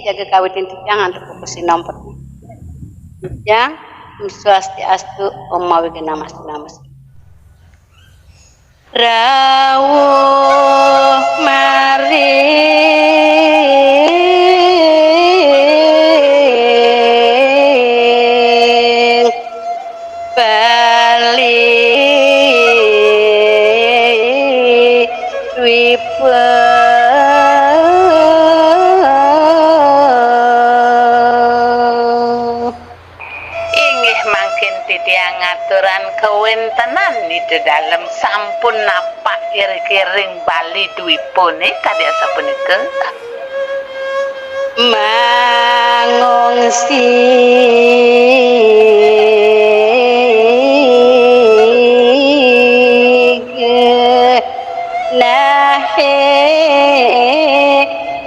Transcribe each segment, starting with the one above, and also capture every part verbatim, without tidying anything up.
Jaga kawitin titiang antuk pupusin nompot. Titiang, Om Swastiastu, Om Awighnamastu Namo. Rawuh maring Bali Dwipa. Inggih mangkin titiang ngaturan kawéntenan Ida Dalem sampun napak iriki ring Bali Dwipa nika kadi asapunika. Mangungsi genahé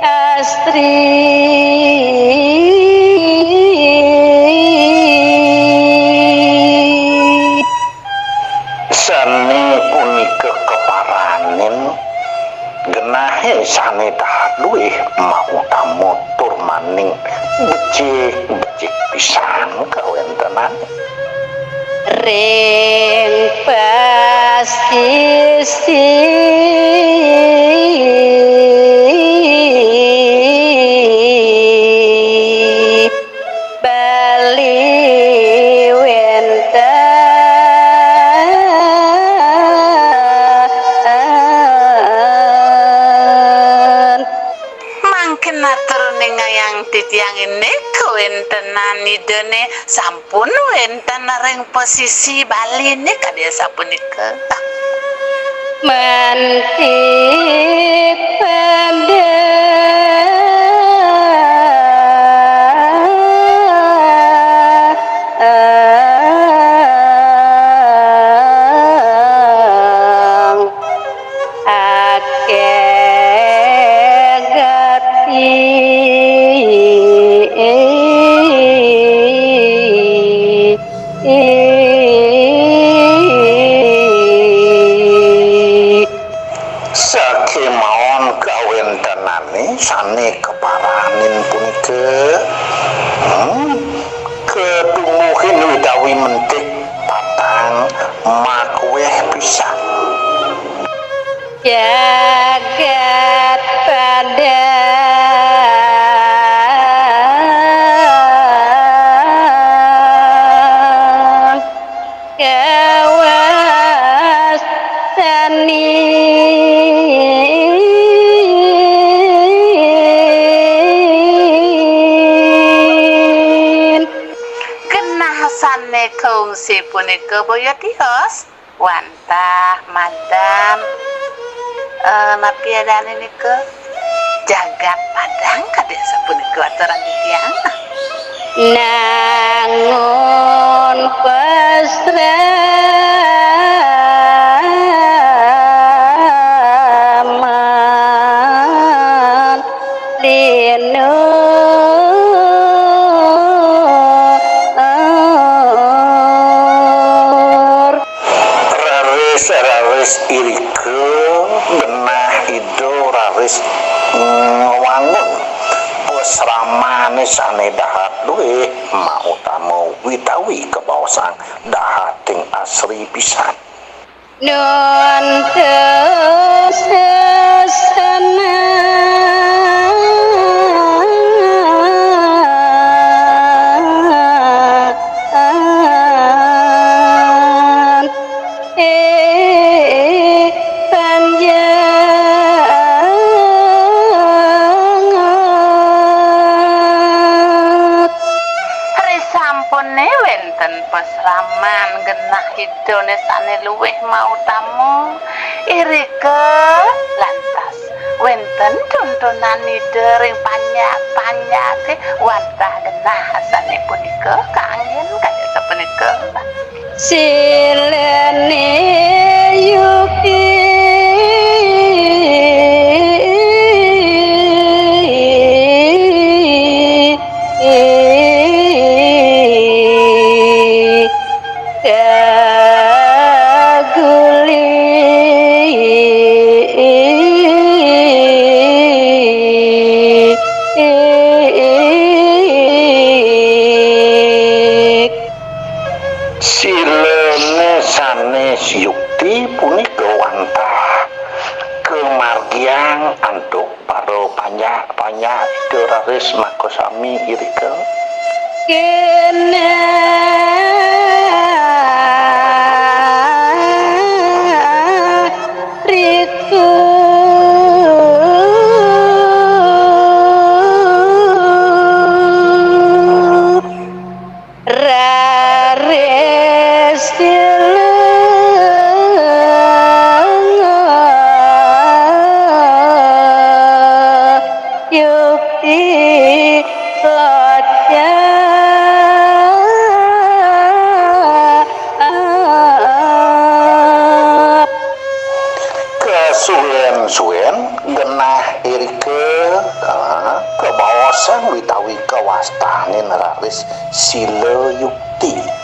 astri. Sané punika kaparanin genahé sané dahat luih mautama tur maning becik-becik pisan kawéntenan. Ring pasisih Bali wénten. Mangkin atur ningayang titiang indik kawéntenan Idané sampun wénten ring pasisih Baliné kadi asapunika. Manti pada akeh gati. Sakémaon kawéntenané sané kaparanin punika, hmm, katungguhin widawi mentik patang makuéh pisan. Jagat padang kawastani. Genah sané kaungsi punika boya tios, wantah madan, eh, napi adané nika? Jagat Padang kadi asapunika aturan titiang. Nangun pasraman linu. Raris, raris irika genah Ida raris ngwangun pasramané sané dahat luih mautama widawi kabaosang dahating asri pisan. Nun sesanan. Eh, panjang. Risampuné wénten pasraman genah Idané sané luwih mautama. Irika lantas wénten tuntunan Ida ring panjak-panjaké wantah genah sané punika kaanggén kadi sapunika. Silané yuki. Kaguli. Silane sanés yukti punika wantah kamargiang antuk para panjak-panjak Ida raris makasami irika. Kena riku raris yukti locap. Kasuén-suén genah irika, ah, kabaosang utawi kawastanin raris sila yukti.